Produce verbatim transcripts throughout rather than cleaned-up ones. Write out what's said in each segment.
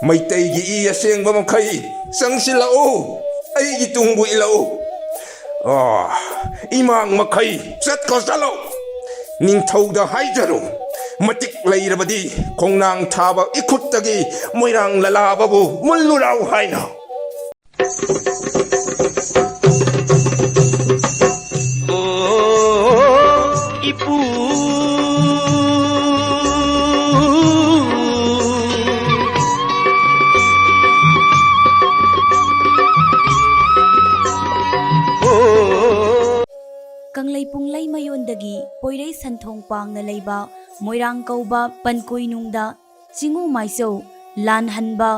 ꯃꯩꯇꯩꯒꯤ ꯏ ꯑꯁꯦꯡꯕ ꯃꯈꯩ ꯆꯪꯁꯤꯜꯂꯛꯎ, ꯑꯩꯒꯤ ꯇꯨꯡꯕꯨ ꯏꯜꯂꯛꯎ꯫ ꯑꯥ, ꯏꯃꯥꯡ ꯃꯈꯩ ꯆꯠꯈꯣ ꯆꯠꯂꯣ꯫ ꯅꯤꯡꯊꯧꯗ ꯍꯥꯏꯖꯔꯨ, ꯃꯇꯤꯛ ꯂꯩꯔꯕꯗꯤ ꯈꯣꯡꯅꯥꯡ ꯊꯥꯕ ꯏꯈꯨꯠꯇꯒꯤ ꯃꯣꯏꯔꯥꯡ ꯂꯂꯥꯕꯕꯨ ꯃꯨꯜꯂꯨ ꯂꯥꯎ ꯍꯥꯏꯅ꯫ ꯑꯣ, ꯏꯄꯨ꯫ ꯀꯪꯂꯩꯄꯨꯡ ꯂꯩꯃꯌꯣꯟꯗꯒꯤ ꯄꯣꯏꯔꯩ ꯁꯟꯊꯣꯡ ꯄꯥꯡꯅ ꯂꯩꯕ ꯃꯣꯏꯔꯥꯡ ꯀꯧꯕ ꯄꯟꯀꯣꯏꯅꯨꯡꯗ ꯆꯤꯉꯨ ꯃꯥꯏꯆꯧ ꯂꯥꯟꯍꯟꯕ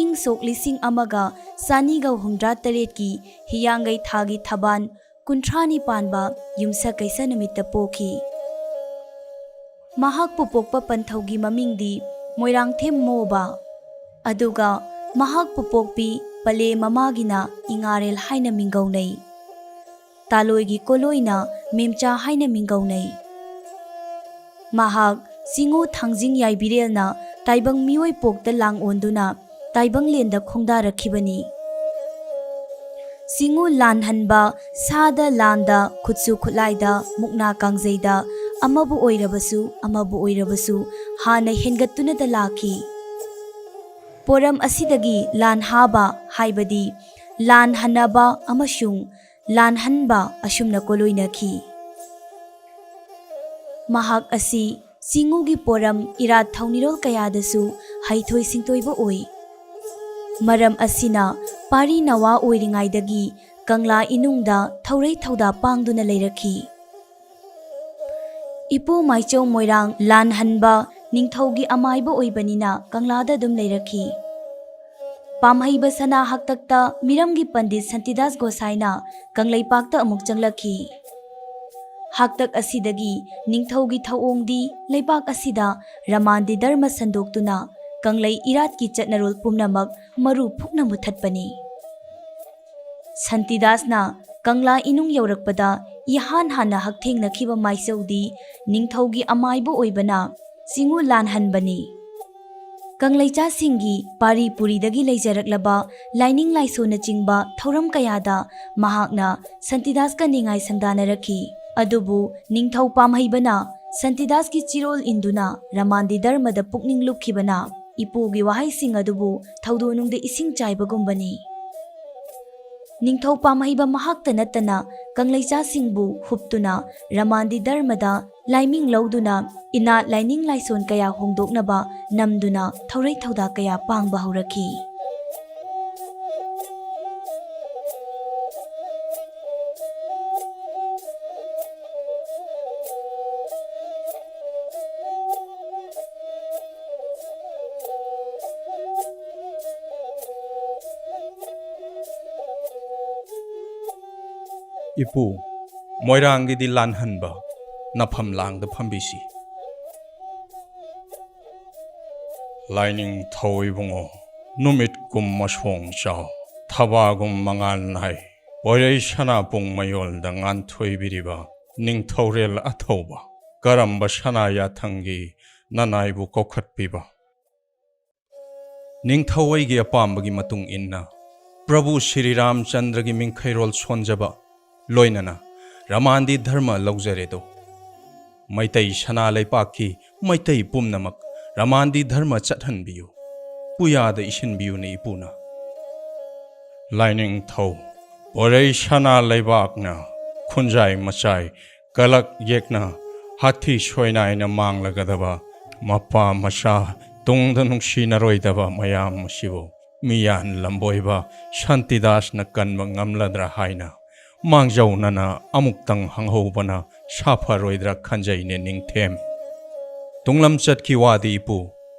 ꯏꯪ ꯁꯣꯛ ꯂꯤꯁꯤꯡ ꯑꯃꯒ ꯆꯅꯤꯒ ꯍꯨꯝꯗ꯭ꯔꯥ ꯇꯔꯦꯠꯀꯤ ꯍꯤꯌꯥꯡꯒꯩ ꯊꯥꯒꯤ ꯊꯕꯥꯟ ꯀꯨꯟꯊ꯭ꯔꯥꯅꯤ ꯄꯥꯟꯕ ꯌꯨꯝꯁꯀꯩꯁ ꯅꯨꯃꯤꯠꯇ ꯄꯣꯛꯈꯤ꯫ ꯃꯍꯥꯛꯄꯨ ꯄꯣꯛꯄ ꯄꯟꯊꯧꯒꯤ ꯃꯃꯤꯡꯗꯤ ꯃꯣꯏꯔꯥꯡꯊꯦꯝ ꯃꯣꯕ, ꯑꯗꯨꯒ ꯃꯍꯥꯛꯄꯨ ꯄꯣꯛꯄꯤ ꯄꯂꯦ ꯃꯃꯥꯒꯤꯅ ꯏꯉꯥꯔꯦꯜ ꯍꯥꯏꯅ ꯃꯤꯡꯒꯧꯅꯩ꯫ ꯇꯥꯂꯣꯏꯒꯤ ꯀꯣꯂꯣꯏꯅ ꯃꯦꯝꯆꯥ ꯍꯥꯏꯅ ꯃꯤꯡꯒꯧꯅꯩ꯫ ꯃꯍꯥꯛ ꯆꯤꯉꯨ ꯊꯥꯡꯖꯤꯡ ꯌꯥꯏꯕꯤꯔꯦꯜꯅ ꯇꯥꯏꯕꯪ ꯃꯤꯑꯣꯏ ꯄꯣꯛꯇ ꯂꯥꯡ ꯑꯣꯟꯗꯨꯅ ꯇꯥꯏꯕꯪꯂꯦꯟꯗ ꯈꯣꯡꯗꯥꯔꯛꯈꯤꯕꯅꯤ꯫ ꯆꯤꯉꯨ ꯂꯥꯟꯍꯟꯕ ꯁꯥꯗ ꯂꯥꯟꯗ ꯈꯨꯠꯁꯨ ꯈꯨꯠꯂꯥꯏꯗ ꯃꯨꯛꯅꯥ ꯀꯥꯡꯖꯩꯗ ꯑꯃꯕꯨ ꯑꯣꯏꯔꯕꯁꯨ ꯑꯃꯕꯨ ꯑꯣꯏꯔꯕꯁꯨ ꯍꯥꯟꯅ ꯍꯦꯟꯒꯠꯇꯨꯅꯇ ꯂꯥꯛꯈꯤ꯫ ꯄꯣꯔꯝ ꯑꯁꯤꯗꯒꯤ ꯂꯥꯟ ꯍꯥꯕ ꯍꯥꯏꯕꯗꯤ ꯂꯥꯟ ꯍꯟꯅꯕ ꯑꯃꯁꯨꯡ ꯂꯥꯟꯍꯟꯕ ꯑꯁꯨꯝꯅ ꯀꯣꯂꯣꯏꯅꯈꯤ꯫ ꯃꯍꯥꯛ ꯑꯁꯤ ꯆꯤꯉꯨꯒꯤ ꯄꯣꯔꯝ ꯏꯔꯥꯠ ꯊꯧꯅꯤꯔꯣꯜ ꯀꯌꯥꯗꯁꯨ ꯍꯩꯊꯣꯏ ꯁꯤꯡꯊꯣꯏꯕ ꯑꯣꯏ꯫ ꯃꯔꯝ ꯑꯁꯤꯅ ꯄꯥꯔꯤ ꯅꯋꯥ ꯑꯣꯏꯔꯤꯉꯩꯗꯒꯤ ꯀꯪꯂꯥ ꯏꯅꯨꯡꯗ ꯊꯧꯔꯩ ꯊꯧꯗꯥ ꯄꯥꯡꯗꯨꯅ ꯂꯩꯔꯛꯈꯤ꯫ ꯏꯄꯨ ꯃꯥꯏꯆꯧ ꯃꯣꯏꯔꯥꯡ ꯂꯥꯟꯍꯟꯕ ꯅꯤꯡꯊꯧꯒꯤ ꯑꯃꯥꯏꯕ ꯑꯣꯏꯕꯅꯤꯅ ꯀꯪꯂꯥꯗ ꯑꯗꯨꯝ ꯂꯩꯔꯛꯈꯤ꯫ ꯄꯥꯝꯍꯩꯕ ꯁꯅꯥ ꯍꯥꯛꯇꯛꯇ ꯃꯤꯔꯝꯒꯤ ꯄꯟꯗꯤꯠ ꯁꯟꯇꯤꯗꯥꯁ ꯒꯣꯁꯥꯏꯅ ꯀꯪꯂꯩꯄꯥꯛꯇ ꯑꯃꯨꯛ ꯆꯪꯂꯛꯈꯤ꯫ ꯍꯥꯛꯇꯛ ꯑꯁꯤꯗꯒꯤ ꯅꯤꯡꯊꯧꯒꯤ ꯊꯧꯑꯣꯡꯗꯤ ꯂꯩꯕꯥꯛ ꯑꯁꯤꯗ ꯔꯃꯥꯟꯗꯤ ꯙꯔꯃ ꯁꯟꯗꯣꯛꯇꯨꯅ ꯀꯪꯂꯩ ꯏꯔꯥꯠꯀꯤ ꯆꯠꯅꯔꯣꯜ ꯄꯨꯝꯅꯃꯛ ꯃꯔꯨ ꯐꯨꯛꯅ ꯃꯨꯊꯠꯄꯅꯤ꯫ ꯁꯟꯇꯤꯗꯥꯁꯅ ꯀꯪꯂꯥ ꯏꯅꯨꯡ ꯌꯧꯔꯛꯄꯗ ꯏꯍꯥꯟ ꯍꯥꯟꯅ ꯍꯛꯊꯦꯡꯅꯈꯤꯕ ꯃꯥꯏꯆꯧꯗꯤ ꯅꯤꯡꯊꯧꯒꯤ ꯑꯃꯥꯏꯕ ꯑꯣꯏꯕꯅ ꯆꯤꯉꯨ ꯂꯥꯟꯍꯟꯕꯅꯤ꯫ ꯀꯪꯂꯩꯆꯥꯁꯤꯡꯒꯤ ꯄꯥꯔꯤ ꯄꯨꯔꯤꯗꯒꯤ ꯂꯩꯖꯔꯛꯂꯕ ꯂꯥꯏꯅꯤꯡ ꯂꯥꯏꯁꯣꯟꯅꯆꯤꯡꯕ ꯊꯧꯔꯝ ꯀꯌꯥꯗ ꯃꯍꯥꯛꯅ ꯁꯟꯇꯤꯗꯥꯁꯀ ꯅꯤꯡꯉꯥꯏ ꯁꯪꯗꯥꯅꯔꯛꯈꯤ꯫ ꯑꯗꯨꯕꯨ ꯅꯤꯡꯊꯧ ꯄꯥꯝꯍꯩꯕꯅ ꯁꯟꯇꯤꯗꯥꯁꯀꯤ ꯆꯤꯔꯣꯜ ꯏꯟꯗꯨꯅ ꯔꯃꯥꯟꯗꯤ ꯙꯔꯃꯗ ꯄꯨꯛꯅꯤꯡ ꯂꯨꯞꯈꯤꯕꯅ ꯏꯄꯨꯒꯤ ꯋꯥꯍꯩꯁꯤꯡ ꯑꯗꯨꯕꯨ ꯊꯧꯗꯣꯛꯅꯨꯡꯗ ꯏꯁꯤꯡ ꯆꯥꯏꯕꯒꯨꯝꯕꯅꯤ꯫ ꯅꯤꯡꯊꯧ ꯄꯥꯝꯍꯩꯕ ꯃꯍꯥꯛꯇ ꯅꯠꯇꯅ ꯀꯪꯂꯩꯆꯥꯁꯤꯡꯕꯨ ꯍꯨꯞꯇꯨꯅ ꯔꯃꯥꯟꯗꯤ ꯙꯔꯃꯗ ꯂꯥꯏꯃꯤꯡ ꯂꯧꯗꯨꯅ ꯏꯅꯥꯠ ꯂꯥꯏꯅꯤꯡ ꯂꯥꯏꯁꯣꯟ ꯀꯌꯥ ꯍꯣꯡꯗꯣꯛꯅꯕ ꯅꯝꯗꯨꯅ ꯊꯧꯔꯩ ꯊꯧꯗꯥ ꯀꯌꯥ ꯄꯥꯡꯕ ꯍꯧꯔꯛꯈꯤ꯫ ꯏꯄꯨ, ꯃꯣꯏꯔꯥꯡꯒꯤꯗꯤ ꯂꯥꯟꯍꯟꯕ, ꯅꯐꯝ ꯂꯥꯡꯗ ꯐꯝꯕꯤꯁꯤ꯫ ꯂꯥꯏꯅꯤꯡꯊꯧ ꯏꯕꯨꯡꯉꯣ, ꯅꯨꯃꯤꯠꯀꯨꯝ ꯃꯁꯣꯡ ꯆꯥꯎ, ꯊꯕꯥꯒꯨꯝ ꯃꯉꯥꯜ ꯅꯥꯏ, ꯄꯣꯏꯔꯩ ꯁꯅꯥꯄꯨꯡ ꯃꯌꯣꯜꯗ ꯉꯥꯟꯊꯣꯏꯕꯤꯔꯤꯕ ꯅꯤꯡꯊꯧꯔꯦꯜ ꯑꯊꯧꯕ, ꯀꯔꯝꯕ ꯁꯅꯥ ꯌꯥꯊꯪꯒꯤ ꯅꯅꯥꯏꯕꯨ ꯀꯧꯈꯠꯄꯤꯕ? ꯅꯤꯡꯊꯧ ꯑꯩꯒꯤ ꯑꯄꯥꯝꯕꯒꯤ ꯃꯇꯨꯡ ꯏꯟꯅ ꯄ꯭ꯔꯚꯨ ꯁ꯭ꯔꯤ ꯔꯥꯝꯆꯟꯗ꯭ꯔꯒꯤ ꯃꯤꯡꯈꯩꯔꯣꯜ ꯁꯣꯟꯖꯕ, ꯂꯣꯏꯅꯅ ꯔꯃꯥꯟꯗꯤ ꯙꯔꯃ ꯂꯧꯖꯔꯦꯗꯣ꯫ ꯃꯩꯇꯩ ꯁꯅꯥ ꯂꯩꯄꯥꯛꯀꯤ ꯃꯩꯇꯩ ꯄꯨꯝꯅꯃꯛ ꯔꯃꯥꯟꯗꯤ ꯙꯔꯃ ꯆꯠꯍꯟꯕꯤꯌꯨ, ꯄꯨꯌꯥꯗ ꯏꯁꯤꯟꯕꯤꯌꯨꯅꯦ ꯏꯄꯨꯅ꯫ ꯂꯥꯏꯅꯤꯡꯊꯧ, ꯄꯣꯏꯔꯩ ꯁꯅꯥ ꯂꯩꯕꯥꯛꯅ ꯈꯨꯟꯖꯥꯏ ꯃꯆꯥꯏ ꯀꯂꯛ ꯌꯦꯛꯅ ꯍꯥꯊꯤ ꯁꯣꯏꯅꯥꯏꯅ ꯃꯥꯡꯂꯒꯗꯕ ꯃꯄꯥ ꯃꯆꯥ ꯇꯨꯡꯗ ꯅꯨꯡꯁꯤꯅꯔꯣꯏꯗꯕ ꯃꯌꯥꯝ ꯑꯁꯤꯕꯨ ꯃꯤꯌꯥꯟ ꯂꯝꯕꯣꯏꯕ ꯁꯥꯟꯇꯤꯗꯥꯁꯅ ꯀꯟꯕ ꯉꯝꯂꯗ꯭ꯔꯥ ꯍꯥꯏꯅ ꯃꯥꯡꯖꯧꯅꯅ ꯑꯃꯨꯛꯇꯪ ꯍꯪꯍꯧꯕꯅ ꯁꯥꯐꯔꯣꯏꯗ꯭ꯔꯥ ꯈꯟꯖꯩꯅꯦ ꯅꯤꯡꯊꯦꯝ꯫ ꯇꯨꯡꯂꯝꯆꯠꯀꯤ ꯋꯥꯗꯤ ꯏꯄꯨ,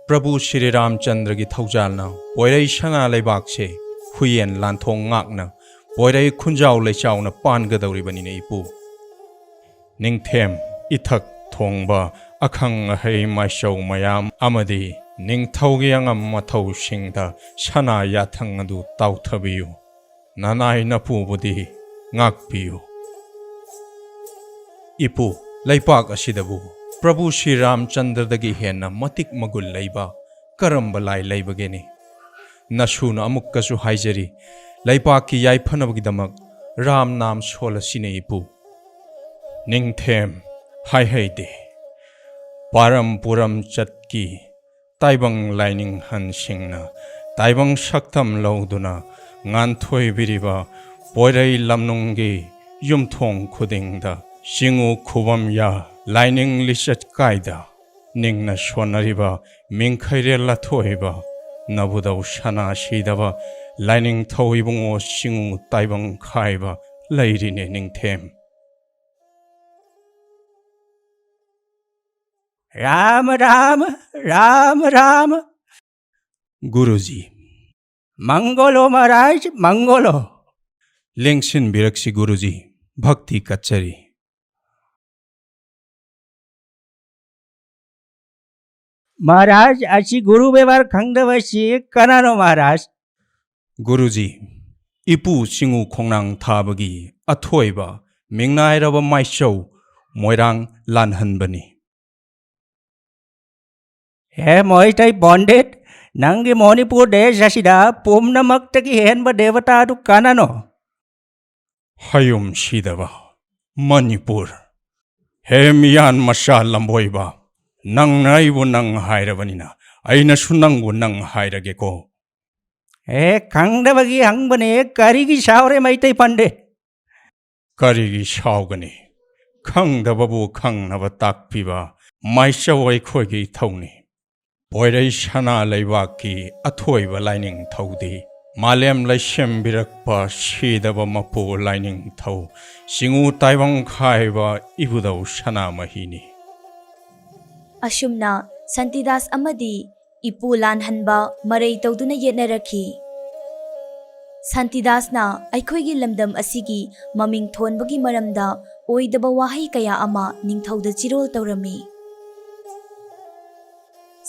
ꯄ꯭ꯔꯚꯨ ꯁ꯭ꯔꯤ ꯔꯥꯝꯆꯟꯗ꯭ꯔꯒꯤ ꯊꯧꯖꯥꯜꯅ ꯄꯣꯏꯔꯩ ꯁꯅꯥ ꯂꯩꯕꯥꯛꯁꯦ ꯍꯨꯏꯌꯦꯟ ꯂꯥꯟꯊꯣꯡ ꯉꯥꯛꯅ ꯄꯣꯏꯔꯩ ꯈꯨꯟꯖꯥꯎ ꯂꯩꯆꯥꯎꯅ ꯄꯥꯟꯒꯗꯧꯔꯤꯕꯅꯤꯅꯦ ꯏꯄꯨ꯫ ꯅꯤꯡꯊꯦꯝ, ꯏꯊꯛ ꯊꯣꯡꯕ ꯑꯈꯪ ꯑꯍꯩ ꯃꯥꯏꯆꯧ ꯃꯌꯥꯝ ꯑꯃꯗꯤ ꯅꯤꯡꯊꯧꯒꯤ ꯑꯉꯝ ꯃꯊꯧꯁꯤꯡꯗ ꯁꯅꯥ ꯌꯥꯊꯪ ꯑꯗꯨ ꯇꯥꯎꯊꯕꯤꯌꯨ꯫ ꯅꯅꯥꯏ ꯅꯄꯨꯕꯨꯗꯤ ꯉꯥꯛꯄꯤꯌꯨ꯫ ꯏꯄꯨ, ꯂꯩꯄꯥꯛ ꯑꯁꯤꯗꯕꯨ ꯄ꯭ꯔꯚꯨ ꯁ꯭ꯔꯤ ꯔꯥꯝꯆꯟꯗ꯭ꯔꯗꯒꯤ ꯍꯦꯟꯅ ꯃꯇꯤꯛ ꯃꯒꯨꯟ ꯂꯩꯕ ꯀꯔꯝꯕ ꯂꯥꯏ ꯂꯩꯕꯒꯦꯅꯦ? ꯅꯁꯨꯅ ꯑꯃꯨꯛꯀꯁꯨ ꯍꯥꯏꯖꯔꯤ, ꯂꯩꯄꯥꯛꯀꯤ ꯌꯥꯏꯐꯅꯕꯒꯤꯗꯃꯛ ꯔꯥꯝ ꯅꯥꯝ ꯁꯣꯜꯂꯁꯤꯅꯦ ꯏꯄꯨ꯫ ꯅꯤꯡꯊꯦꯝ, ꯍꯥꯏꯍꯩꯗꯦ, ꯄꯥꯔꯝ ꯄꯨꯔꯝ ꯆꯠꯀꯤ ꯇꯥꯏꯕꯪ ꯂꯥꯏꯅꯤꯡꯍꯟꯁꯤꯡꯅ ꯇꯥꯏꯕꯪ ꯁꯛꯇꯝ ꯂꯧꯗꯨꯅ ꯉꯥꯟꯊꯣꯏꯕꯤꯔꯤꯕ ꯄꯣꯏꯔꯩ ꯂꯝꯅꯨꯡꯒꯤ ꯌꯨꯝꯊꯣꯡ ꯈꯨꯗꯤꯡꯗ ꯆꯤꯡꯉꯨ ꯈꯨꯕꯝ ꯌꯥ ꯂꯥꯏꯅꯤꯡ ꯂꯤꯆꯠ ꯀꯥꯏꯗ ꯅꯤꯡꯅ ꯁꯣꯟꯅꯔꯤꯕ ꯃꯤꯡꯈꯩꯔꯦꯜ ꯑꯊꯣꯏꯕ ꯅꯕꯨꯗꯧ ꯁꯅꯥ ꯁꯤꯗꯕ ꯂꯥꯏꯅꯤꯡꯊꯧ ꯏꯕꯨꯡꯉꯣ ꯆꯤꯡꯉꯨ ꯇꯥꯏꯕꯪ ꯈꯥꯏꯕ ꯂꯩꯔꯤꯅꯦ ꯅꯤꯡꯊꯦꯝ꯫ राम राम राम राम। गुरुजी। मंगलो महाराज मंगलो। ꯂꯦꯡꯁꯤꯟꯕꯤꯔꯛꯁꯤ ꯒꯨꯔꯨꯖꯤ, ꯚꯛꯇꯤ ꯀꯠꯆꯔꯤ꯫ महाराज ꯑꯁꯤ ꯒꯨꯔꯨ ꯕꯦꯕꯥꯔ ꯈꯪꯗꯕꯁꯤ ꯀꯅꯥꯅꯣ महाराज? ꯒꯨꯔꯨꯖꯤ, ꯏꯄꯨ ꯆꯤꯡꯉꯨ ꯈꯣꯡꯅꯥꯡ ꯊꯥꯕꯒꯤ ꯑꯊꯣꯏꯕ ꯃꯤꯡꯅꯥꯏꯔꯕ ꯃꯥꯏꯆꯧ ꯃꯣꯏꯔꯥꯡ ꯂꯥꯟꯍꯟꯕꯅꯤ꯫ ꯍꯦ ꯃꯣꯏꯇꯩ ꯄꯣꯟꯗꯤꯠ, ꯅꯪꯒꯤ ꯃꯣꯅꯤꯄꯨꯔ ꯗꯦꯁ ꯑꯁꯤꯗ ꯄꯨꯝꯅꯃꯛꯇꯒꯤ ꯍꯦꯟꯕ ꯗꯦꯕꯇꯥꯗꯨ ꯀꯅꯥꯅꯣ? ꯍꯌꯨꯝ ꯁꯤꯗꯕ ꯃꯅꯤꯄꯨꯔ꯫ ꯍꯦ ꯃꯤꯌꯥꯟ ꯃꯆꯥ ꯂꯝꯕꯣꯏꯕ, ꯅꯪꯅ ꯑꯩꯕꯨ ꯅꯪ ꯍꯥꯏꯔꯕꯅꯤꯅ ꯑꯩꯅꯁꯨ ꯅꯪꯕꯨ ꯅꯪ ꯍꯥꯏꯔꯒꯦꯀꯣ꯫ ꯑꯦ, ꯈꯪꯗꯕꯒꯤ ꯍꯪꯕꯅꯦ, ꯀꯔꯤꯒꯤ ꯁꯥꯎꯔꯦ ꯃꯩꯇꯩ ꯄꯟꯗꯦ? ꯀꯔꯤꯒꯤ ꯁꯥꯎꯒꯅꯤ? ꯈꯪꯗꯕꯕꯨ ꯈꯪꯅꯕ ꯇꯥꯛꯄꯤꯕ ꯃꯥꯏꯆꯧ ꯑꯩꯈꯣꯏꯒꯤ ꯏꯊꯧꯅꯤ꯫ ꯄꯣꯏꯔꯩ ꯁꯅꯥ ꯂꯩꯕꯥꯛꯀꯤ ꯑꯊꯣꯏꯕ ꯂꯥꯏꯅꯤꯡꯊꯧꯗꯤ ꯃꯥꯂꯦꯝ ꯂꯩꯁꯦꯝꯕꯤꯔꯛꯄ ꯁꯤꯗꯕ ꯃꯄꯨ ꯂꯥꯏꯅꯤꯡꯊꯧ ꯆꯤꯉꯨ ꯇꯥꯏꯕꯪ ꯈꯥꯏꯕ ꯏꯕꯨꯙꯧ ꯁꯅꯥꯃꯍꯤꯅꯤ꯫ ꯑꯁꯨꯝꯅ ꯁꯥꯟꯇꯤꯗꯥꯁ ꯑꯃꯗꯤ ꯏꯄꯨ ꯂꯥꯟꯍꯟꯕ ꯃꯔꯩ ꯇꯧꯗꯨꯅ ꯌꯦꯠꯅꯔꯛꯈꯤ꯫ ꯁꯥꯟꯇꯤꯗꯥꯁꯅ ꯑꯩꯈꯣꯏꯒꯤ ꯂꯝꯗꯝ ꯑꯁꯤꯒꯤ ꯃꯃꯤꯡ ꯊꯣꯟꯕꯒꯤ ꯃꯔꯝꯗ ꯑꯣꯏꯗꯕ ꯋꯥꯍꯩ ꯀꯌꯥ ꯑꯃ ꯅꯤꯡꯊꯧꯗ ꯆꯤꯔꯣꯜ ꯇꯧꯔꯝꯃꯤ꯫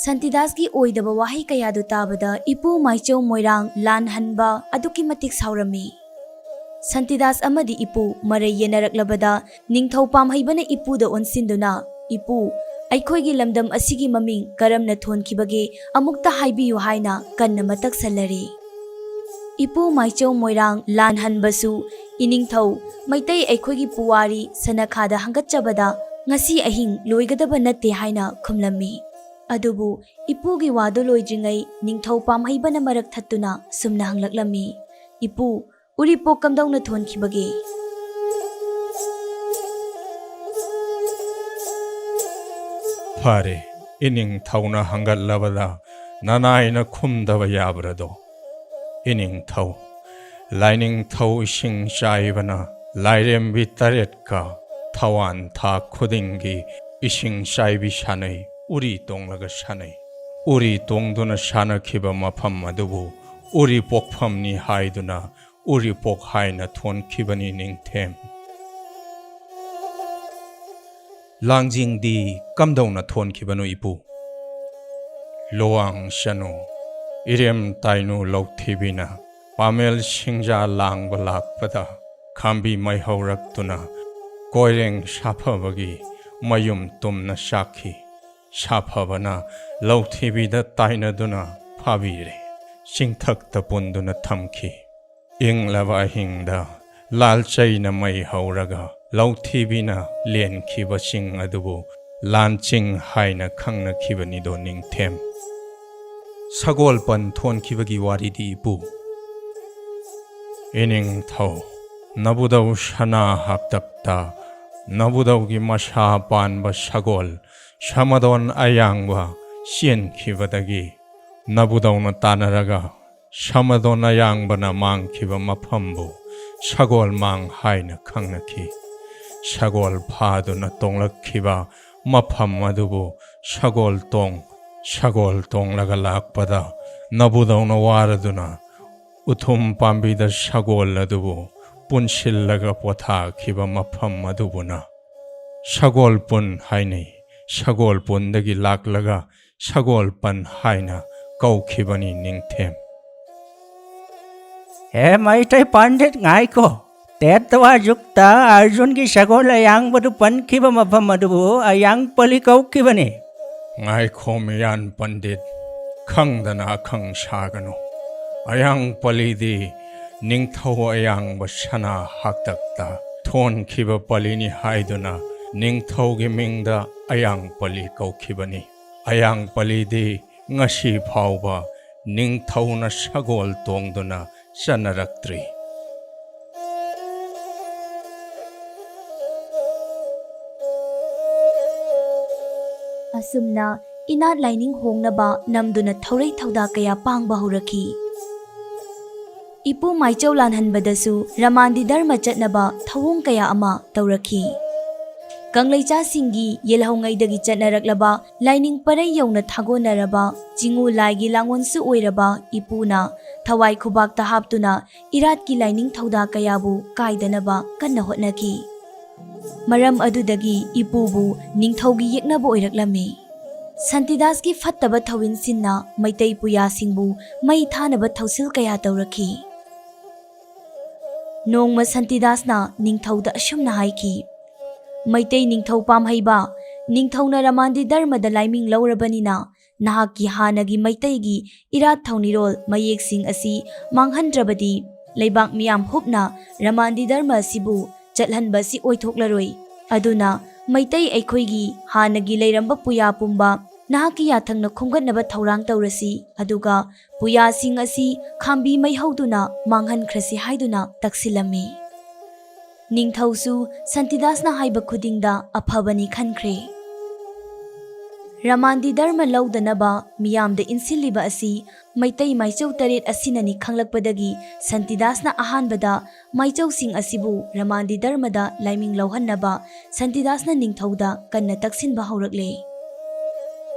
ꯁꯥꯟꯇꯤꯗꯥꯁꯀꯤ ꯑꯣꯏꯗꯕ ꯋꯥꯍꯩ ꯀꯌꯥꯗꯨ ꯇꯥꯕꯗ ꯏꯄꯨ ꯃꯥꯏꯆꯧ ꯃꯣꯏꯔꯥꯡ ꯂꯥꯟꯍꯟꯕ ꯑꯗꯨꯛꯀꯤ ꯃꯇꯤꯛ ꯁꯥꯎꯔꯝꯃꯤ꯫ ꯁꯥꯟꯇꯤꯗꯥꯁ ꯑꯃꯗꯤ ꯏꯄꯨ ꯃꯔꯩ ꯌꯦꯟꯅꯔꯛꯂꯕꯗ ꯅꯤꯡꯊꯧ ꯄꯥꯝꯍꯩꯕꯅ ꯏꯄꯨꯗ ꯑꯣꯟꯁꯤꯟꯗꯨꯅ, "ꯏꯄꯨ, ꯑꯩꯈꯣꯏꯒꯤ ꯂꯝꯗꯝ ꯑꯁꯤꯒꯤ ꯃꯃꯤꯡ ꯀꯔꯝꯅ ꯊꯣꯟꯈꯤꯕꯒꯦ ꯑꯃꯨꯛꯇ ꯍꯥꯏꯕꯤꯌꯨ" ꯍꯥꯏꯅ ꯀꯟꯅ ꯃꯇꯛ ꯁꯜꯂꯔꯦ꯫ ꯏꯄꯨ ꯃꯥꯏꯆꯧ ꯃꯣꯏꯔꯥꯡ ꯂꯥꯟꯍꯟꯕꯁꯨ ꯏꯅꯤꯡꯊꯧ ꯃꯩꯇꯩ ꯑꯩꯈꯣꯏꯒꯤ ꯄꯨꯋꯥꯔꯤ ꯁꯅꯈꯥꯗ ꯍꯪꯒꯠꯆꯕꯗ ꯉꯁꯤ ꯑꯍꯤꯡ ꯂꯣꯏꯒꯗꯕ ꯅꯠꯇꯦ ꯍꯥꯏꯅ ꯈꯨꯝꯂꯝꯃꯤ꯫ ꯑꯗꯨꯕꯨ ꯏꯄꯨꯒꯤ ꯋꯥꯗꯨ ꯂꯣꯏꯗ꯭ꯔꯤꯉꯩ ꯅꯤꯡꯊꯧ ꯄꯥꯝꯍꯩꯕꯅ ꯃꯔꯛ ꯊꯠꯇꯨꯅ ꯁꯨꯝꯅ ꯍꯪꯂꯛꯂꯝꯃꯤ, "ꯏꯄꯨ, ꯎꯔꯤꯄꯣꯛ ꯀꯝꯗꯧꯅ ꯊꯣꯟꯈꯤꯕꯒꯦ?" ꯐꯔꯦ, ꯏꯅꯤꯡꯊꯧꯅ ꯍꯪꯒꯠꯂꯕꯗ ꯅꯅꯥꯏꯅ ꯈꯨꯝꯗꯕ ꯌꯥꯕ꯭ꯔꯗꯣ? ꯏꯅꯤꯡꯊꯧ, ꯂꯥꯏꯅꯤꯡꯊꯧ ꯏꯁꯤꯡ ꯆꯥꯏꯕꯅ ꯂꯥꯏꯔꯦꯝꯕꯤ ꯇꯔꯦꯠꯀ ꯊꯋꯥꯟ ꯊꯥ ꯈꯨꯗꯤꯡꯒꯤ ꯏꯁꯤꯡ ꯆꯥꯏꯕꯤ ꯁꯥꯟꯅꯩ, ꯎꯔꯤ ꯇꯣꯡꯂꯒ ꯁꯥꯟꯅꯩ꯫ ꯎꯔꯤ ꯇꯣꯡꯗꯨꯅ ꯁꯥꯟꯅꯈꯤꯕ ꯃꯐꯝ ꯑꯗꯨꯕꯨ ꯎꯔꯤ ꯄꯣꯛꯐꯝꯅꯤ ꯍꯥꯏꯗꯨꯅ ꯎꯔꯤꯄꯣꯛ ꯍꯥꯏꯅ ꯊꯣꯟꯈꯤꯕꯅꯤ ꯅꯤꯡꯊꯦꯝ꯫ ꯂꯥꯡꯖꯤꯡꯗꯤ ꯀꯝꯗꯧꯅ ꯊꯣꯟꯈꯤꯕꯅꯣ ꯏꯄꯨ? ꯂꯨꯋꯥꯡ ꯆꯅꯨ, ꯏꯔꯦꯝ ꯇꯥꯏꯅꯨ ꯂꯧꯊꯤꯕꯤꯅ ꯄꯥꯃꯦꯜ ꯁꯤꯡꯖꯥ ꯂꯥꯡꯕ ꯂꯥꯛꯄꯗ ꯈꯥꯝꯕꯤ ꯃꯩꯍꯧꯔꯛꯇꯨꯅ ꯀꯣꯏꯔꯦꯡ ꯁꯥꯐꯕꯒꯤ ꯃꯌꯨꯝ ꯇꯨꯝꯅ ꯆꯥꯛꯈꯤ꯫ ꯁꯥꯐꯕꯅ ꯂꯧꯊꯤꯕꯤꯗ ꯇꯥꯏꯅꯗꯨꯅ ꯐꯥꯕꯤꯔꯦ, ꯆꯤꯡꯊꯛꯇ ꯄꯨꯟꯗꯨꯅ ꯊꯝꯈꯤ꯫ ꯏꯪꯂꯕ ꯑꯍꯤꯡꯗ ꯂꯥꯜꯆꯩꯅ ꯃꯩ ꯍꯧꯔꯒ ꯂꯧꯊꯤꯕꯤꯅ ꯂꯦꯟꯈꯤꯕꯁꯤꯡ ꯑꯗꯨꯕꯨ ꯂꯥꯟꯆꯤꯡ ꯍꯥꯏꯅ ꯈꯪꯅꯈꯤꯕꯅꯤꯗꯣ ꯅꯤꯡꯊꯦꯝ꯫ ꯁꯒꯣꯜ ꯄꯟ ꯊꯣꯟꯈꯤꯕꯒꯤ ꯋꯥꯔꯤꯗꯤ ꯏꯄꯨ? ꯏꯅꯤꯡꯊꯧ, ꯅꯕꯨꯙꯧ ꯁꯅꯥ ꯍꯥꯛꯇꯛꯇ ꯅꯕꯨꯙꯧꯒꯤ ꯃꯁꯥ ꯄꯥꯟꯕ ꯁꯒꯣꯜ ꯁꯃꯗꯣꯟ ꯑꯌꯥꯡꯕ ꯆꯦꯟꯈꯤꯕꯗꯒꯤ ꯅꯕꯨꯙꯧꯅ ꯇꯥꯟꯅꯔꯒ ꯁꯃꯗꯣꯟ ꯑꯌꯥꯡꯕꯅ ꯃꯥꯡꯈꯤꯕ ꯃꯐꯝꯕꯨ ꯁꯒꯣꯜ ꯃꯥꯡ ꯍꯥꯏꯅ ꯈꯪꯅꯈꯤ꯫ ꯁꯒꯣꯜ ꯐꯥꯗꯨꯅ ꯇꯣꯡꯂꯛꯈꯤꯕ ꯃꯐꯝ ꯑꯗꯨꯕꯨ ꯁꯒꯣꯜ ꯇꯣꯡ, ꯁꯒꯣꯜ ꯇꯣꯡꯂꯒ ꯂꯥꯛꯄꯗ ꯅꯕꯨꯙꯧꯅ ꯋꯥꯔꯗꯨꯅ ꯎꯊꯨꯝ ꯄꯥꯝꯕꯤꯗ ꯁꯒꯣꯜ ꯑꯗꯨꯕꯨ ꯄꯨꯟꯁꯤꯜꯂꯒ ꯄꯣꯊꯥꯈꯤꯕ ꯃꯐꯝ ꯑꯗꯨꯕꯨꯅ ꯁꯒꯣꯜ ꯄꯨꯟ ꯍꯥꯏꯅꯩ꯫ ꯁꯒꯣꯜ ꯄꯨꯟꯗꯒꯤ ꯂꯥꯛꯂꯒ ꯁꯒꯣꯜ ꯄꯟ ꯍꯥꯏꯅ ꯀꯧꯈꯤꯕꯅꯤ ꯅꯤꯡꯊꯦꯝ꯫ ꯍꯦ ꯃꯩꯇꯩ ꯄꯟꯗꯤꯠ, ꯉꯥꯏꯈꯣ꯫ ꯇꯦꯠꯇꯋꯥ ꯌꯨꯛꯇ ꯑꯔꯖꯨꯟꯒꯤ ꯁꯒꯣꯜ ꯑꯌꯥꯡꯕꯗꯨ ꯄꯟꯈꯤꯕ ꯃꯐꯝ ꯑꯗꯨꯕꯨ ꯑꯌꯥꯡꯄꯂꯤ ꯀꯧꯈꯤꯕꯅꯤ꯫ ꯉꯥꯏꯈꯣ ꯃꯤꯌꯥꯟ ꯄꯟꯗꯤꯠ, ꯈꯪꯗꯅ ꯑꯈꯪ ꯁꯥꯒꯅꯨ꯫ ꯑꯌꯥꯡꯄꯂꯤꯗꯤ ꯅꯤꯡꯊꯧ ꯑꯌꯥꯡꯕ ꯁꯅꯥ ꯍꯥꯛꯇꯛꯇ ꯊꯣꯟꯈꯤꯕ ꯄꯂꯤꯅꯤ ꯍꯥꯏꯗꯨꯅ ꯅꯤꯡꯊꯧꯒꯤ ꯃꯤꯡꯗ ꯑꯌꯥꯡꯄꯂꯤ ꯀꯧꯈꯤꯕꯅꯤ꯫ ꯑꯌꯥꯡꯄꯂꯤꯗꯤ ꯉꯁꯤ ꯐꯥꯎꯕ ꯅꯤꯡꯊꯧꯅ ꯁꯒꯣꯜ ꯇꯣꯡꯗꯨꯅ ꯆꯠꯅꯔꯛꯇ꯭ꯔꯤ꯫ ꯑꯁꯨꯝꯅ ꯏꯅꯥꯠ ꯂꯥꯏꯅꯤꯡ ꯍꯣꯡꯅꯕ ꯅꯝꯗꯨꯅ ꯊꯧꯔꯩ ꯊꯧꯗꯥ ꯀꯌꯥ ꯄꯥꯡꯕ ꯍꯧꯔꯛꯈꯤ꯫ ꯏꯄꯨ ꯃꯥꯏꯆꯧ ꯂꯥꯟꯍꯟꯕꯗꯁꯨ ꯔꯃꯥꯟꯗꯤ ꯙꯔꯃ ꯆꯠꯅꯕ ꯊꯧꯑꯣꯡ ꯀꯌꯥ ꯑꯃ ꯇꯧꯔꯛꯈꯤ꯫ ꯀꯪꯂꯩꯆꯥꯁꯤꯡꯒꯤ ꯌꯦꯜꯍꯧꯉꯩꯗꯒꯤ ꯆꯠꯅꯔꯛꯂꯕ ꯂꯥꯏꯅꯤꯡ ꯄꯔꯩ ꯌꯧꯅ ꯊꯥꯒꯣꯟꯅꯔꯕ ꯆꯤꯉꯨ ꯂꯥꯏꯒꯤ ꯂꯥꯡꯑꯣꯟꯁꯨ ꯑꯣꯏꯔꯕ ꯏꯄꯨꯅ ꯊꯋꯥꯏ ꯈꯨꯕꯥꯛꯇ ꯍꯥꯞꯇꯨꯅ ꯏꯔꯥꯠꯀꯤ ꯂꯥꯏꯅꯤꯡ ꯊꯧꯗꯥ ꯀꯌꯥꯕꯨ ꯀꯥꯏꯗꯅꯕ ꯀꯟꯅ ꯍꯣꯠꯅꯈꯤ꯫ ꯃꯔꯝ ꯑꯗꯨꯗꯒꯤ ꯏꯄꯨꯕꯨ ꯅꯤꯡꯊꯧꯒꯤ ꯌꯦꯛꯅꯕ ꯑꯣꯏꯔꯛꯂꯝꯃꯤ꯫ ꯁꯟꯇꯤꯗꯥꯁꯀꯤ ꯐꯠꯇꯕ ꯊꯧꯋꯤꯟꯁꯤꯡꯅ ꯃꯩꯇꯩ ꯄꯨꯌꯥꯁꯤꯡꯕꯨ ꯃꯩ ꯊꯥꯅꯕ ꯊꯧꯁꯤꯜ ꯀꯌꯥ ꯇꯧꯔꯛꯈꯤ꯫ ꯅꯣꯡꯃ ꯁꯟꯇꯤꯗꯥꯁꯅ ꯅꯤꯡꯊꯧꯗ ꯑꯁꯨꯝꯅ ꯍꯥꯏꯈꯤ, "ꯃꯩꯇꯩ ꯅꯤꯡꯊꯧ ꯄꯥꯝꯍꯩꯕ, ꯅꯤꯡꯊꯧꯅ ꯔꯃꯥꯟꯗꯤ ꯙꯔꯃꯗ ꯂꯥꯏꯃꯤꯡ ꯂꯧꯔꯕꯅꯤꯅ ꯅꯍꯥꯛꯀꯤ ꯍꯥꯟꯅꯒꯤ ꯃꯩꯇꯩꯒꯤ ꯏꯔꯥꯠ ꯊꯧꯅꯤꯔꯣꯜ ꯃꯌꯦꯛꯁꯤꯡ ꯑꯁꯤ ꯃꯥꯡꯍꯟꯗ꯭ꯔꯕꯗꯤ ꯂꯩꯕꯥꯛ ꯃꯤꯌꯥꯝ ꯍꯨꯞꯅ ꯔꯃꯥꯟꯗꯤ ꯙꯔꯃ ꯑꯁꯤꯕꯨ ꯆꯠꯍꯟꯕ ꯑꯁꯤ ꯑꯣꯏꯊꯣꯛꯂꯔꯣꯏ꯫ ꯑꯗꯨꯅ ꯃꯩꯇꯩ ꯑꯩꯈꯣꯏꯒꯤ ꯍꯥꯟꯅꯒꯤ ꯂꯩꯔꯝꯕ ꯄꯨꯌꯥ ꯄꯨꯝꯕ ꯅꯍꯥꯛꯀꯤ ꯌꯥꯊꯪꯅ ꯈꯣꯝꯒꯠꯅꯕ ꯊꯧꯔꯥꯡ ꯇꯧꯔꯁꯤ, ꯑꯗꯨꯒ ꯄꯨꯌꯥꯁꯤꯡ ꯑꯁꯤ ꯈꯥꯝꯕꯤ ꯃꯩ ꯍꯧꯗꯨꯅ ꯃꯥꯡꯍꯟꯈ꯭ꯔꯁꯤ" ꯍꯥꯏꯗꯨꯅ ꯇꯛꯁꯤꯜꯂꯝꯃꯤ꯫ ꯅꯤꯡꯊꯧꯁꯨ ꯁꯟꯇꯤꯗꯥꯁꯅ ꯍꯥꯏꯕ ꯈꯨꯗꯤꯡꯗ ꯑꯐꯕꯅꯤ ꯈꯟꯈ꯭ꯔꯦ꯫ ꯔꯃꯥꯟꯗꯤ ꯙꯔꯃ ꯂꯧꯗꯅꯕ ꯃꯤꯌꯥꯝꯗ ꯏꯟꯁꯤꯜꯂꯤꯕ ꯑꯁꯤ ꯃꯩꯇꯩ ꯃꯥꯏꯆꯧ ꯇꯔꯦꯠ ꯑꯁꯤꯅꯅꯤ ꯈꯪꯂꯛꯄꯗꯒꯤ ꯁꯟꯇꯤꯗꯥꯁꯅ ꯑꯍꯥꯟꯕꯗ ꯃꯥꯏꯆꯧꯁꯤꯡ ꯑꯁꯤꯕꯨ ꯔꯃꯥꯟꯗꯤ ꯙꯔꯃꯗ ꯂꯥꯏꯃꯤꯡ ꯂꯧꯍꯟꯅꯕ ꯁꯟꯇꯤꯗꯥꯁꯅ ꯅꯤꯡꯊꯧꯗ ꯀꯟꯅ ꯇꯛꯁꯤꯟꯕ ꯍꯧꯔꯛꯂꯦ꯫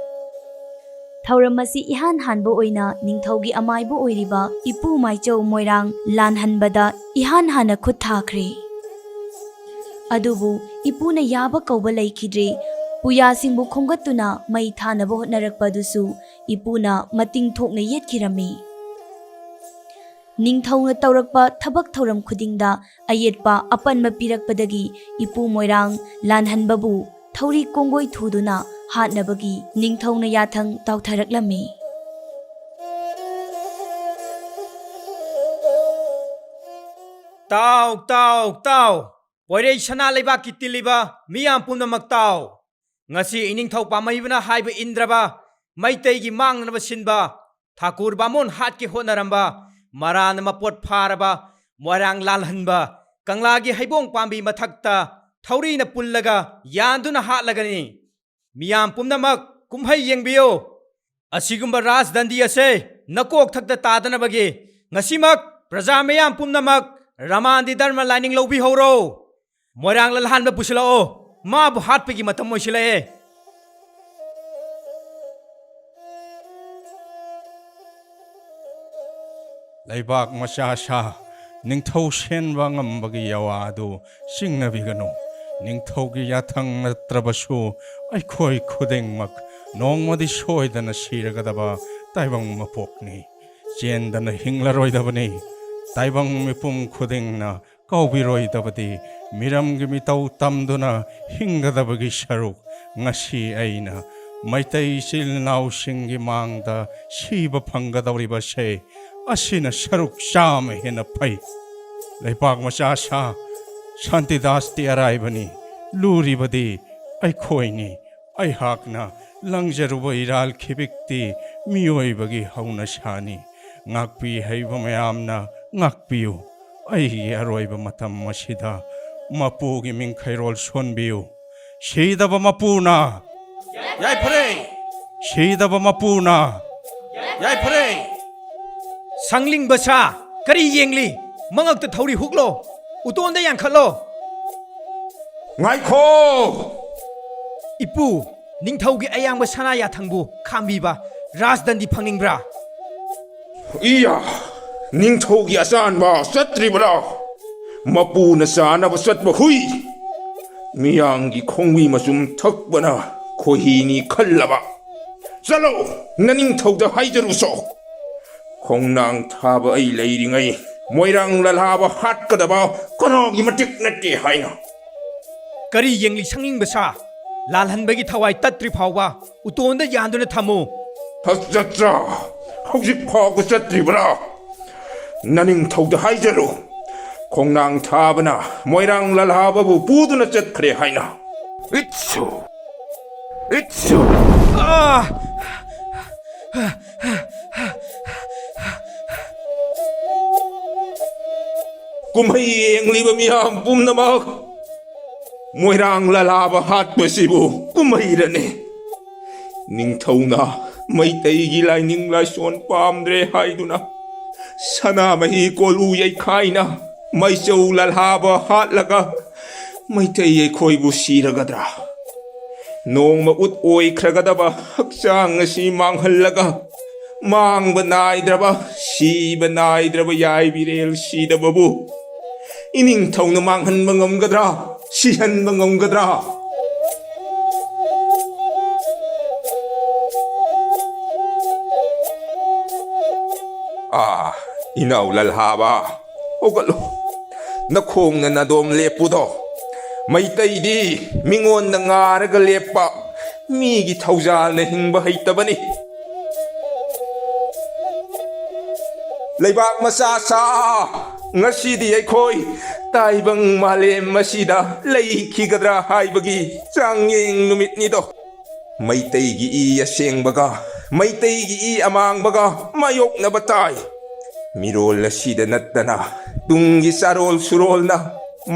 ꯊꯧꯔꯝ ꯑꯁꯤ ꯏꯍꯥꯟ ꯍꯥꯟꯕ ꯑꯣꯏꯅ ꯅꯤꯡꯊꯧꯒꯤ ꯑꯃꯥꯏꯕ ꯑꯣꯏꯔꯤꯕ ꯏꯄꯨ ꯃꯥꯏꯆꯧ ꯃꯣꯏꯔꯥꯡ ꯂꯥꯟꯍꯟꯕꯗ ꯏꯍꯥꯟ ꯍꯥꯟꯅ ꯈꯨꯠ ꯊꯥꯈ꯭ꯔꯦ꯫ ꯑꯗꯨꯕꯨ ꯏꯄꯨꯅ ꯌꯥꯕ ꯀꯧꯕ ꯂꯩꯈꯤꯗ꯭ꯔꯦ꯫ ꯄꯨꯌꯥꯁꯤꯡꯕꯨ ꯈꯣꯝꯒꯠꯇꯨꯅ ꯃꯩ ꯊꯥꯅꯕ ꯍꯣꯠꯅꯔꯛꯄ ꯑꯗꯨꯁꯨ ꯏꯄꯨꯅ ꯃꯇꯤꯡ ꯊꯣꯛꯅ ꯌꯦꯠꯈꯤꯔꯝꯃꯤ꯫ ꯅꯤꯡꯊꯧꯅ ꯇꯧꯔꯛꯄ ꯊꯕꯛ ꯊꯧꯔꯝ ꯈꯨꯗꯤꯡꯗ ꯑꯌꯦꯠꯄ ꯑꯄꯟꯕ ꯄꯤꯔꯛꯄꯗꯒꯤ ꯏꯄꯨ ꯃꯣꯏꯔꯥꯡ ꯂꯥꯟꯍꯟꯕꯕꯨ ꯊꯧꯔꯤ ꯀꯣꯡꯒꯣꯏ ꯊꯨꯗꯨꯅ ꯍꯥꯠꯅꯕꯒꯤ ꯅꯤꯡꯊꯧꯅ ꯌꯥꯊꯪ ꯇꯥꯎꯊꯔꯛꯂꯝꯃꯤ꯫ ꯇꯥꯎ, ꯇꯥꯎ, ꯇꯥꯎ! ꯄꯣꯏꯔꯩ ꯁꯅꯥ ꯂꯩꯕꯥꯛꯀꯤ ꯇꯤꯜꯂꯤꯕ ꯃꯤꯌꯥꯝ ꯄꯨꯝꯅꯃꯛ ꯇꯥꯎ! ꯉꯁꯤ ꯏꯅꯤꯡꯊꯧ ꯄꯥꯝꯍꯩꯕꯅ ꯍꯥꯏꯕ ꯏꯟꯗ꯭ꯔꯕ, ꯃꯩꯇꯩꯒꯤ ꯃꯥꯡꯅꯅꯕ ꯁꯤꯟꯕ, ꯊꯥꯀꯨꯔ ꯕꯥꯃꯣꯟ ꯍꯥꯠꯀꯦ ꯍꯣꯠꯅꯔꯝꯕ, ꯃꯔꯥꯅ ꯃꯄꯣꯠ ꯐꯥꯔꯕ ꯃꯣꯏꯔꯥꯡ ꯂꯥꯜꯍꯟꯕ, ꯀꯪꯂꯥꯒꯤ ꯍꯩꯕꯣꯡ ꯄꯥꯝꯕꯤ ꯃꯊꯛꯇ ꯊꯧꯔꯤꯅ ꯄꯨꯜꯂꯒ ꯌꯥꯟꯗꯨꯅ ꯍꯥꯠꯂꯒꯅꯤ꯫ ꯃꯤꯌꯥꯝ ꯄꯨꯝꯅꯃꯛ ꯀꯨꯝꯍꯩ ꯌꯦꯡꯕꯤꯌꯨ꯫ ꯑꯁꯤꯒꯨꯝꯕ ꯔꯥꯖꯗꯟꯗꯤ ꯑꯁꯦ ꯅꯀꯣꯛ ꯊꯛꯇ ꯇꯥꯗꯅꯕꯒꯤ ꯉꯁꯤꯃꯛ ꯄ꯭ꯔꯖꯥ ꯃꯤꯌꯥꯝ ꯄꯨꯝꯅꯃꯛ ꯔꯃꯥꯟꯗꯤ ꯙꯔꯃ ꯂꯥꯏꯅꯤꯡ ꯂꯧꯕꯤꯍꯧꯔꯣ꯫ ꯃꯣꯏꯔꯥꯡ ꯂꯜꯍꯥꯟꯕ ꯄꯨꯁꯤꯜꯂꯛꯑꯣ, ꯃꯥꯕꯨ ꯍꯥꯠꯄꯒꯤ ꯃꯇꯝ ꯑꯣꯏꯁꯤꯜꯂꯛꯑꯦ꯫ ꯂꯩꯕꯥꯛ ꯃꯆꯥ ꯁꯥ ꯅꯤꯡꯊꯧ ꯁꯦꯟꯕ ꯉꯝꯕꯒꯤ ꯌꯥꯋꯥ ꯑꯗꯨ ꯆꯤꯡꯅꯕꯤꯒꯅꯨ꯫ ꯅꯤꯡꯊꯧꯒꯤ ꯌꯥꯊꯪ ꯅꯠꯇ꯭ꯔꯕꯁꯨ ꯑꯩꯈꯣꯏ ꯈꯨꯗꯤꯡꯃꯛ ꯅꯣꯡꯃꯗꯤ ꯁꯣꯏꯗꯅ ꯁꯤꯔꯒꯗꯕ ꯇꯥꯏꯕꯪ ꯃꯄꯣꯛꯅꯤ꯫ ꯆꯦꯟꯗꯅ ꯍꯤꯡꯂꯔꯣꯏꯗꯕꯅꯤ꯫ ꯇꯥꯏꯕꯪ ꯃꯤꯄꯨꯝ ꯈꯨꯗꯤꯡꯅ ꯀꯥꯎꯕꯤꯔꯣꯏꯗꯕꯗꯤ ꯃꯤꯔꯝꯒꯤ ꯃꯤꯇꯧ ꯇꯝꯗꯨꯅ ꯍꯤꯡꯒꯗꯕꯒꯤ ꯁꯔꯨꯛ ꯉꯁꯤ ꯑꯩꯅ ꯃꯩꯇꯩ ꯏꯆꯤꯜ ꯏꯅꯥꯎꯁꯤꯡꯒꯤ ꯃꯥꯡꯗ ꯁꯤꯕ ꯐꯪꯒꯗꯧꯔꯤꯕꯁꯦ ꯑꯁꯤꯅ ꯁꯔꯨꯛ ꯆꯥꯝꯃ ꯍꯦꯟꯅ ꯐꯩ꯫ ꯂꯩꯄꯥꯛ ꯃꯆꯥ ꯁꯥ ꯁꯥꯟꯇꯤꯗꯥꯁꯇꯤ ꯑꯔꯥꯏꯕꯅꯤ, ꯂꯨꯔꯤꯕꯗꯤ ꯑꯩꯈꯣꯏꯅꯤ꯫ ꯑꯩꯍꯥꯛꯅ ꯂꯪꯖꯔꯨꯕ ꯏꯔꯥꯜ ꯈꯤꯕꯤꯛꯇꯤ ꯃꯤꯑꯣꯏꯕꯒꯤ ꯍꯧꯅꯁꯥꯅꯤ꯫ ꯉꯥꯛꯄꯤ ꯍꯩꯕ ꯃꯌꯥꯝꯅ ꯉꯥꯛꯄꯤꯌꯨ꯫ ꯑꯩꯒꯤ ꯑꯔꯣꯏꯕ ꯃꯇꯝ ꯑꯁꯤꯗ ꯃꯄꯨꯒꯤ ꯃꯤꯡꯈꯩꯔꯣꯜ ꯁꯣꯟꯕꯤꯌꯨ꯫ ꯁꯤꯗꯕ ꯃꯄꯨꯅ, ꯌꯥꯏꯐꯔꯦ! ꯁꯤꯗꯕ ꯃꯄꯨꯅ꯫ ꯌꯥꯏꯐꯔꯦ! ꯁꯪꯂꯤꯡꯕ ꯁꯥ, ꯀꯔꯤ ꯌꯦꯡꯂꯤ? ꯃꯉꯛꯇ ꯊꯧꯔꯤ ꯍꯨꯛꯂꯣ, ꯎꯇꯣꯟꯗ ꯌꯥꯟꯈꯠꯂꯣ꯫ ꯉꯥꯏꯈꯣ! ꯏꯄꯨ, ꯅꯤꯡꯊꯧꯒꯤ ꯑꯌꯥꯡꯕ ꯁꯅꯥ ꯌꯥꯊꯪꯕꯨ ꯈꯥꯝꯕꯤꯕ ꯔꯥꯖꯗꯟꯗꯤ ꯐꯪꯅꯤꯡꯕ꯭ꯔꯥ? ꯏꯌꯥ! ꯅꯤꯡꯊꯧꯒꯤ ꯑꯆꯥꯟꯕ ꯆꯠꯇ꯭ꯔꯤꯕꯔꯥ? ꯃꯄꯨꯅ ꯆꯥꯅꯕ ꯆꯠꯄ ꯍꯨꯏ! ꯃꯤꯌꯥꯝꯒꯤ ꯈꯣꯡꯕꯤ ꯃꯆꯨꯝ ꯊꯛꯄꯅ ꯈꯣꯏꯍꯤꯅꯤ ꯈꯜꯂꯕ? ꯆꯠꯂꯣ! ꯅꯅꯤꯡꯊꯧꯗ ꯍꯥꯏꯖꯔꯨꯆꯣ! ꯈꯣꯡꯅꯥꯡ ꯊꯥꯕ ꯑꯩ ꯂꯩꯔꯤꯉꯩ ꯃꯣꯏꯔꯥꯡ ꯂꯜꯍꯥꯕ ꯍꯥꯠꯀꯗꯕ ꯀꯅꯥꯒꯤ ꯃꯇꯤꯛ ꯅꯠꯇꯦ ꯍꯥꯏꯅ꯫ ꯀꯔꯤ ꯌꯦꯡꯂꯤ ꯁꯪꯅꯤꯡꯕ ꯁꯥ? ꯂꯥꯜꯍꯟꯕꯒꯤ ꯊꯋꯥꯏ ꯇꯠꯇ꯭ꯔꯤ ꯐꯥꯎꯕ ꯎꯇꯣꯟꯗ ꯌꯥꯟꯗꯨꯅ ꯊꯝꯃꯨ꯫ ꯍꯠꯆꯠꯆꯥ, ꯍꯧꯖꯤꯛ ꯐꯥꯎꯕ ꯆꯠꯇ꯭ꯔꯤꯕ꯭ꯔꯥ? ꯅꯅꯤꯡꯊꯧꯗ ꯍꯥꯏꯖꯔꯨ, ꯈꯣꯡꯅꯥꯡ ꯊꯥꯕꯅ ꯃꯣꯏꯔꯥꯡ ꯂꯜꯍꯥꯕꯕꯨ ꯄꯨꯗꯨꯅ ꯆꯠꯈ꯭ꯔꯦ ꯍꯥꯏꯅ꯫ ꯏꯠꯁꯨ! ꯏꯠꯁꯨ! ꯑꯥ! ꯀꯨꯝꯍꯩ ꯌꯦꯡꯂꯤꯕ ꯃꯤꯌꯥꯝ ꯄꯨꯝꯅꯃꯛ, ꯃꯣꯏꯔꯥꯡ ꯂꯂꯥꯕ ꯍꯥꯠꯄꯁꯤꯕꯨ ꯀꯨꯝꯍꯩꯔꯅꯦ? ꯅꯤꯡꯊꯧꯅ ꯃꯩꯇꯩꯒꯤ ꯂꯥꯏꯅꯤꯡ ꯂꯥꯏꯁꯣꯟ ꯄꯥꯝꯗ꯭ꯔꯦ ꯍꯥꯏꯗꯨꯅ ꯁꯅꯥꯃꯍꯤ ꯀꯣꯂꯨ ꯌꯩꯈꯥꯏꯅ ꯃꯩꯆꯧ ꯂꯜꯍꯥꯕ ꯍꯥꯠꯂꯒ ꯃꯩꯇꯩ ꯑꯩꯈꯣꯏꯕꯨ ꯁꯤꯔꯒꯗ꯭ꯔꯥ? ꯅꯣꯡꯃ ꯎꯠ ꯑꯣꯏꯈ꯭ꯔꯒꯗꯕ ꯍꯛꯆꯥꯡ ꯑꯁꯤ ꯃꯥꯡꯍꯜꯂꯒ ꯃꯥꯡꯕ ꯅꯥꯏꯗ꯭ꯔꯕ, ꯁꯤꯕ ꯅꯥꯏꯗ꯭ꯔꯕ ꯌꯥꯏꯕꯤꯔꯦꯜ ꯁꯤꯗꯕꯕꯨ ꯏꯅꯤꯡꯊꯧꯅ ꯃꯥꯡꯍꯟꯕ ꯉꯝꯒꯗ꯭ꯔꯥ? ꯁꯤꯍꯟꯕ ꯉꯝꯒꯗ꯭ꯔꯥ? ꯑꯥ, ꯏꯅꯥꯎ ꯂꯜꯍꯥꯕ, ꯍꯧꯒꯠꯂꯨ꯫ ꯅꯈꯣꯡꯅ ꯅꯥꯗꯣꯝ ꯂꯦꯞꯄꯨꯗꯣ꯫ ꯃꯩꯇꯩꯗꯤ ꯃꯤꯉꯣꯟꯗ ꯉꯥꯔꯒ ꯂꯦꯞꯄ, ꯃꯤꯒꯤ ꯊꯧꯖꯥꯜꯅ ꯍꯤꯡꯕ ꯍꯩꯇꯕꯅꯤ꯫ ꯂꯩꯕꯥꯛ ꯃꯆꯥ ꯁꯥ, ꯉꯁꯤꯗꯤ ꯑꯩꯈꯣꯏ ꯇꯥꯏꯕꯪ ꯃꯥꯂꯦꯝ ꯑꯁꯤꯗ ꯂꯩꯈꯤꯒꯗ꯭ꯔꯥ ꯍꯥꯏꯕꯒꯤ ꯆꯥꯡꯌꯦꯡ ꯅꯨꯃꯤꯠꯅꯤꯗꯣ꯫ ꯃꯩꯇꯩꯒꯤ ꯏ ꯑꯁꯦꯡꯕꯒ ꯃꯩꯇꯩꯒꯤ ꯏ ꯑꯃꯥꯡꯕꯒ ꯃꯥꯌꯣꯛꯅꯕ ꯇꯥꯏ꯫ ꯃꯤꯔꯣꯜ ꯑꯁꯤꯗ ꯅꯠꯇꯅ ꯇꯨꯡꯒꯤ ꯆꯥꯔꯣꯜ ꯁꯨꯔꯣꯜꯅ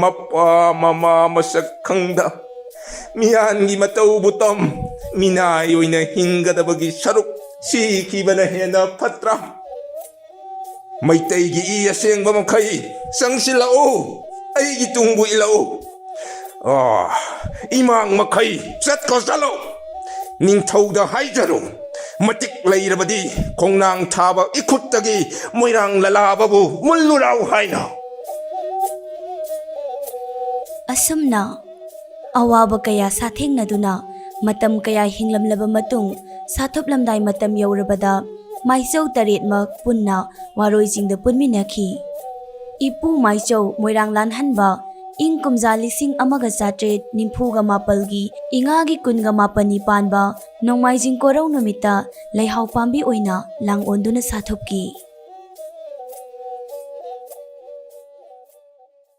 ꯃꯄꯥ ꯃꯃꯥ ꯃꯁꯛ ꯈꯪꯗ ꯃꯤꯌꯥꯟꯒꯤ ꯃꯇꯧꯕꯨ ꯇꯝ, ꯃꯤꯅꯥꯏ ꯑꯣꯏꯅ ꯍꯤꯡꯒꯗꯕꯒꯤ ꯁꯔꯨꯛ ꯁꯤꯈꯤꯕꯅ ꯍꯦꯟꯅ ꯐꯠꯇ꯭ꯔꯥ? ꯃꯩꯇꯩꯒꯤ ꯏ ꯑꯁꯦꯡꯕ ꯃꯈꯩ ꯆꯪꯁꯤꯜꯂꯛꯎ, ꯑꯩꯒꯤ ꯇꯨꯡꯕꯨ ꯏꯜꯂꯛꯎ꯫ ꯑꯥ, ꯏꯃꯥꯡ ꯃꯈꯩ ꯆꯠꯈꯣ ꯆꯠꯂꯣ꯫ ꯅꯤꯡꯊꯧꯗ ꯍꯥꯏꯖꯔꯨ, ꯃꯇꯤꯛ ꯂꯩꯔꯕꯗꯤ ꯈꯣꯡꯅꯥꯡ ꯊꯥꯕ ꯏꯈꯨꯠꯇꯒꯤ ꯃꯣꯏꯔꯥꯡ ꯂꯂꯥꯕꯕꯨ ꯃꯨꯜꯂꯨ ꯂꯥꯎ ꯍꯥꯏꯅ꯫ ꯑꯁꯨꯝꯅ ꯑꯋꯥꯕ ꯀꯌꯥ ꯁꯥꯊꯦꯡꯅꯗꯨꯅ ꯃꯇꯝ ꯀꯌꯥ ꯍꯤꯡꯂꯝꯂꯕ ꯃꯇꯨꯡ, ꯁꯥꯊꯨꯞꯂꯝꯗꯥꯏ ꯃꯇꯝ ꯌꯧꯔꯕꯗ ꯃꯥꯏꯆꯧ ꯇꯔꯦꯠꯃꯛ ꯄꯨꯟꯅ ꯋꯥꯔꯣꯏꯁꯤꯡꯗ ꯄꯨꯟꯃꯤꯟꯅꯈꯤ꯫ ꯏꯄꯨ ꯃꯥꯏꯆꯧ ꯃꯣꯏꯔꯥꯡ ꯂꯥꯟꯍꯟꯕ ꯏꯪ ꯀꯨꯝꯖꯥ ꯂꯤꯁꯤꯡ ꯑꯃꯒ ꯆꯥꯇ꯭ꯔꯦꯠ ꯅꯤꯐꯨꯒ ꯃꯥꯄꯜꯒꯤ ꯏꯉꯥꯒꯤ ꯀꯨꯟꯒ ꯃꯥꯄꯟꯅꯤ ꯄꯥꯟꯕ ꯅꯣꯡꯃꯥꯏꯖꯤꯡ ꯀꯣꯔꯧ ꯅꯨꯃꯤꯠꯇ ꯂꯩꯍꯥꯎ ꯄꯥꯝꯕꯤ ꯑꯣꯏꯅ ꯂꯥꯡꯑꯣꯟꯗꯨꯅ ꯁꯥꯊꯨꯞꯈꯤ꯫